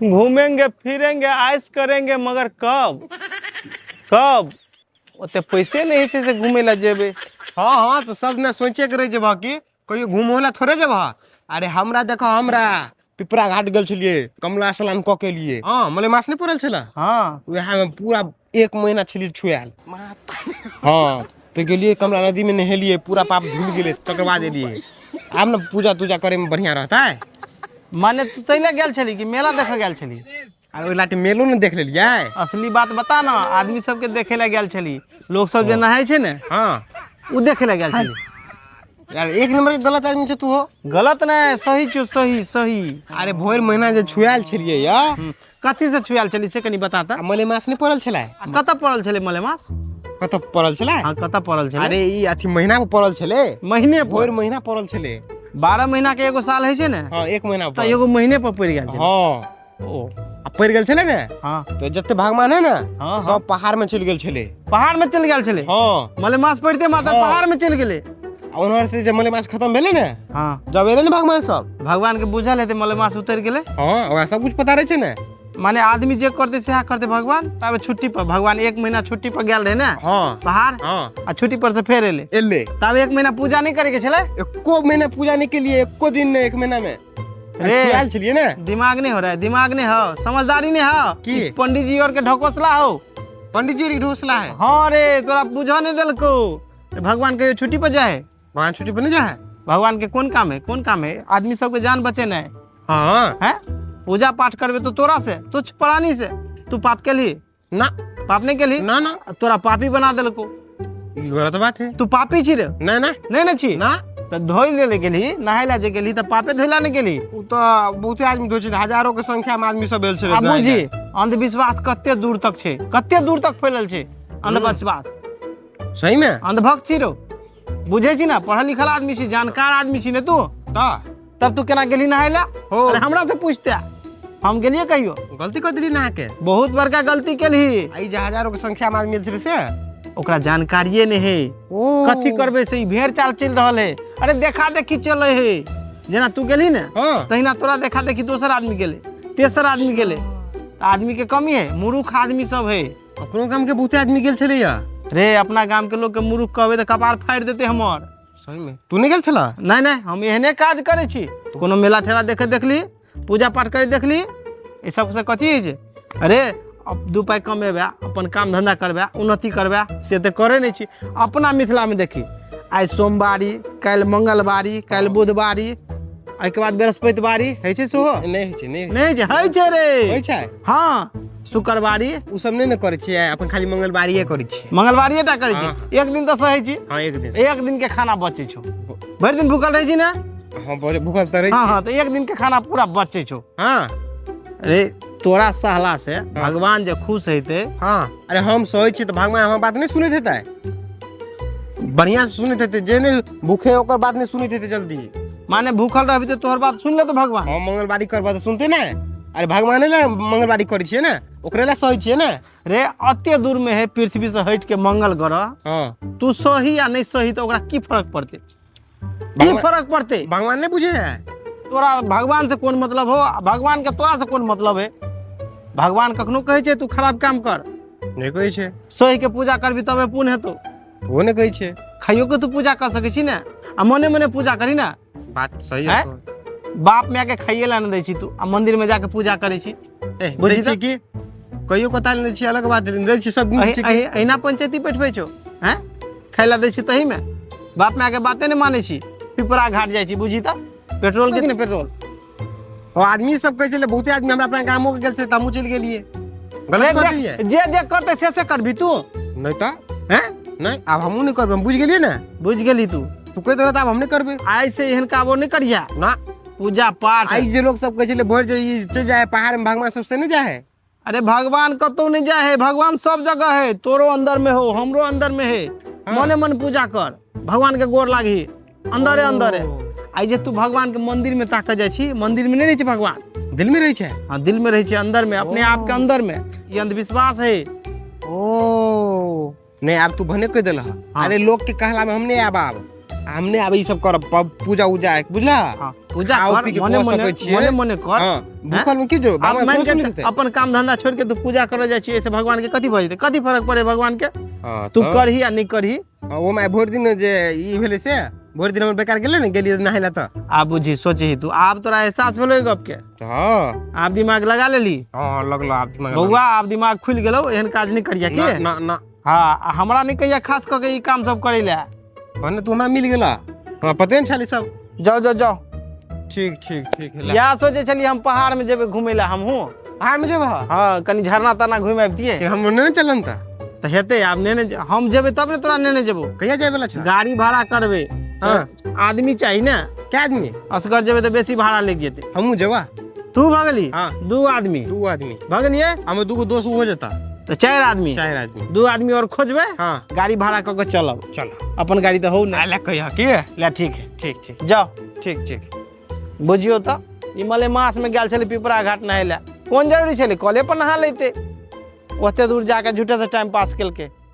घूमेंगे फिरेंगे ऐश करेंगे, मगर कब कब? ओते पैसे नहीं होइ छै से घूमे ला जेबै। हाँ हाँ, तऽ सब ने सोचे के रहि जेबह कि कहियो घूमो ला थोड़े जेबह। अरे हमरा देखो, हमरा पिपरा घाट गेल छलियै, कमला स्नान कऽ के एलियै। हाँ, मलेमास नहि पड़ल छलै? हाँ। वएह में पूरा एक महीना छलियै छुआयल। हाँ, तऽ गेलियै कमला नदी में, नहेलियै, पूरा पाप धुल गेलै, तकर बाद एलियै। आब ने पूजा तूजा करे में बढ़िया रहतै। माने तू तैले गेल छली कि मेला देखऽ गेल छली? आ ओहि लाटे मेलो ने देख लेलियै। असली बात बता ना, आदमी सबके देखे ला गेल छली, लोग सब जे नहाय छै ने? हाँ। उ देखे ला गेल छली? यार, एक नंबर के गलत आदमी छै तू हो। गलत नहीं, सही छौ, सही सही। अरे भोर महीना जे छुआयल छलियै या। कथी से छुआयल छली से कनी बता त। आ मलेमास नहि पड़ल छलै? आ कतऽ पड़ल छलै मलेमास? कतऽ पड़ल छलै? हाँ, कतऽ पड़ल छलै? अरे ई अथी महीना में पड़ल छलै। महीने पर? भोर महीना पड़ल छलै। 12 महीना के एगो साल होइ छै ने? हाँ, एक महीना तऽ एगो महीने पर पड़ि गेल छलै? हाँ। ओ। आ पड़ि गेल छलै ने? हाँ। तऽ जते भगवान है ने, हाँ। सब पहाड़ में चलि गेल छलै। पहाड़ में चलि गेल छलै? हाँ। मलेमास पड़िते मात्र? हाँ। पहाड़ में चलि गेलै? आ उन्हर से जब मलेमास खत्म भेलै ने, हाँ, जब एलै ने भगवान सब। भगवान के बुझल हेतै मलेमास उतरि गेलै? हाँ, ओकरा सब कुछ पता रहै छै ने। माने आदमी जे करतै सएह करतै भगवान। ताबे छुट्टी पर भगवान एक महीना छुट्टी पर गेल रहै ने? हाँ। पहाड़? हाँ। आ छुट्टी पर से फेर एलै? एलै। ताबे एक महीना पूजा नहि करे के छलै? एको महीना पूजा नहि केलियै, एको दिन नहि, एक महीना में। रे। छुआयल छलियै ने। दिमाग नहीं हो रहा है, दिमाग नहीं हो, समझदारी नहीं हो। की? पंडित जी और के ढकोसला हो। पंडित जी ढोसला है? हाँ रे, तोरा बुझा नहीं देलको। भगवान कहियो छुट्टी पर जाए? भगवान छुट्टी पर नहीं जाए? भगवान के कोन काम है, कोन काम है? आदमी सबके जान बचेना है। हाँ। हैं, पूजा पाठ करबे तो तोरा से तुच्छ प्राणी से। तू पाप केलही? ना। पाप नहीं केलही? ना ना। तोरा पापी बना देलको। ई गलत बात है। तू पापी छी रे? ना ना। नहीं ने छी? ना। तऽ धोइ ले गेलही, नहाय ला जे गेलही तऽ पापे धोइला ने गेलही? ओ तऽ बहुते आदमी धोइ छलै, हजारों के संख्या में आदमी सब आयल छलै। आ बुझी, अंधविश्वास कते दूर तक छै, कते दूर तक फैलल छै अंधविश्वास। सही में। अंधभक्त छी रो, बुझै छी ना? पढ़ल लिखल आदमी छी, जानकार आदमी छी ने तू? तऽ तब तू केना गेली नहाय ला? हो। अरे हमरा से पूछते, हम गेलियै कहियो? गलती कर देली नहा के। बहुत बड़का गलती केलही। आ ई जे हजारों के संख्या में आदमी आयल छलै से? ओकरा जानकारिये नहीं है। ओ। कथी करबै से ई भेड़ चाल चलि रहल है। अरे देखा देखी चलै है। जेना तू गेली ने, हाँ, तहिना तोरा देखा देखी दोसर आदमी गेलै, तेसर आदमी गेलै। तऽ आदमी के कमी है, मूर्ख आदमी सब है। अपनो गाम के बहुते आदमी गेल छलै या। रे, अपना गाम के लोग के मूर्ख कहबै तऽ कपार फाड़ि देतै हमर। सही में तू नहि गेल छला? नहि नहि, हम एहने काज करै छी। कोनो मेला ठेला देखे देखली, पूजा पाठ करे देखली, ई सबसँ कथी होइ छै? अरे अब दू पाइ कमेबै, अपन काम धंधा करबै, उन्नति करबै, से तऽ करै नहि छी। अपना मिथिलामे देखी, आइ सोमवारी, काल्हि मंगलवारी, काल्हि बुधवारी, एहिके बाद बृहस्पतिवारी होइ छै सेहो। नहि होइ छै, नहि। नहि होइ छै? होइ छै रे। होइ छै? हँ, शुक्रवारी। ओ सब नहि ने करै छियै, अपन खाली मंगलवारिये करै छियै। मंगलवारिये टा करै छी? एक दिन तऽ सहै छी? हाँ, एक दिन। एक दिन के खाना बचै छौ। भरि दिन भूखल रहै छी ने? हाँ, भूखल तऽ रहै हाँ। छी। हाँ, तऽ एक दिन के खाना पूरा बचै छौ। हाँ। अरे तोरा सहला से भगवान जे खुश हेतै? हाँ, अरे हम सहै छियै तऽ भगवान हमर बात नहि सुनैत हेतै? बढ़िआँ से सुनैत हेतै। जे नहि भूखे ओकर बात नहि सुनैत हेतै जल्दी। माने भूखल रहबी तऽ तोहर बात सुनि लेतौ भगवान? हम मंगलवारी करबऽ तऽ सुनते ने। अरे भगवाने लए मंगलवारी करै छियै ने, ओकरे लए सहै छियै ने। रे, अते दूर में है, पृथ्वी से हटि के मंगल ग्रह। हाँ। तू सही या नहीं सही तऽ ओकरा की फर्क पड़तै, की फर्क पड़तै? भगवान नहि बुझै है। तोरा भगवान से कोन मतलब हो आ भगवान के तोरा से कोन मतलब है? भगवान कखनो कहै छै तू खराब काम कर? नहि कहै छै। सही के पूजा करबी तबे पुण्य हेतौ। ओ नहि कहै छै। खाइयो के तू पूजा कर सकै छी ने, आ मने मने पूजा करी ने। बात सही हैं? है तोहर। बाप माय के खाइए ला नहि दै छी तू आ मंदिर में जाके पूजा करै छी। ए, बुझी दै छी की? कहियो कताल नहि छी, अलग बात दै छी, सब दिन दै छी की? अहिना पंचायती बैठबै छौ? हैं, खाइ ला दै छी तहीमे बाप माय के बाते नहि मानै छी। पिपरा घाट जाइ छी, बुझी तऽ पेट्रोल के ने पेट्रोल। ओ आदमी सब कहै छलै, बहुते आदमी हमरा अपना गामो के गेल छलै तऽ हमहूँ चलि गेलियै। गलत कऽ देलियै। जे जे करतै से से करबी तू? नहि तऽ। हैं? नहि, आब हमहूँ नहि करबै, हम बुझि गेलियै ने। बुझि गेली तू? तू कहि देलह तऽ आब हम नहि करबै। आइ से एहन काबो नहि करिया। ना। पूजा पाठ। आइ जे लोग सब कहै छलै भरि जे ई चलि जाइ है पहाड़ में, भगवान सब से नहि जाइ है? अरे भगवान कतौ नहीं जाए है, भगवान सब जगह है। तोरो अंदर में हो, हमरो अंदर में है। मने मन पूजा कर, भगवान के गोर लागही, अंदरे अंदरे। आइ जे तू भगवान के मंदिर में ताकऽ जाइ छी, मंदिर में नहीं रहै छै भगवान। दिल में रहै छै। हाँ, दिल में रहै छै, अंदर में, अपने आप के अंदर में। ई अंधविश्वास है। ओ नहि, आब तू भने कहि देलह। हाँ। अरे लोग के कहला में हम नहि आब आब। हम नहि आब ई सब करब, पूजा उजा, बुझला? हाँ, पूजा खाओ कर, पी के मने कऽ मने, सकै छियै। मने मने कर। हाँ, भूखल में की जरूरत? आब भगवान मानि थोड़े के सुनि लेतै। अपन काम धंधा छोड़ के तू पूजा करे जाइ छी, एहिसँ भगवान के कथी भऽ जेतै? कथी फरक पड़े भगवान के? हाँ, तू तऽ- करही आ नहि करही। हाँ, ओमे भरि दिन जे ई भेलै से भरि दिन हमर बेकार गेलै ने, गेलियै नहाय लए तऽ। आब बुझी सोचही तू, आब तोरा एहसास भेलो गप के? हाँ। आब दिमाग लगा लेली? हाँ, लगलो आब दिमाग लगलो। बौआ, आब दिमाग खुलि गेलौ, एहन काज नहि करिया ना के। ना ना। हाँ, आ हमरा नहि कहिया खास कऽ के ई काम सब करै लए। भने तू हमरा मिल गेला, हमरा पते नहि छलै सब। जाओ जाओ जाओ। ठीक ठीक ठीक। इएह सोचै छलियै हम पहाड़ में जेबै घुमै लए हमहूँ। पहाड़ में जेबह? हाँ, कनि झरना तरना घुमि अबितियै। हम नहि चलन तऽ? तऽ हेतै, आब नेने हम जेबै तब ने तोरा नेने जेबौ। कहिया जाय वाला छ? गाड़ी भाड़ा करबै। हाँ। आदमी चाही ने। कै आदमी? असगर जेबै तऽ बेसी भाड़ा लागि जेतै। हमहूँ जेबा। तू भऽ गेली? हाँ। 2 आदमी। 2 आदमी भऽ गेलियै? हमर 2 गो दोस्त हो जेता। तऽ 4 आदमी। 4 आदमी। 2 आदमी और खोजबै। हाँ। गाड़ी भाड़ा कऽ के चलब। चल। अपन गाड़ी तऽ हौ ने। ले कहिया के? ले ठीक है। ठीक ठीक। जाओ। ठीक ठीक। बुझियौ तऽ ई मलेमास में गेल छलै पिपरा घाट नहाय लए, कोन जरूरी छलै? कले पर नहा लेते, ओते दूर जाके झूठे से टाइम पास केलकै।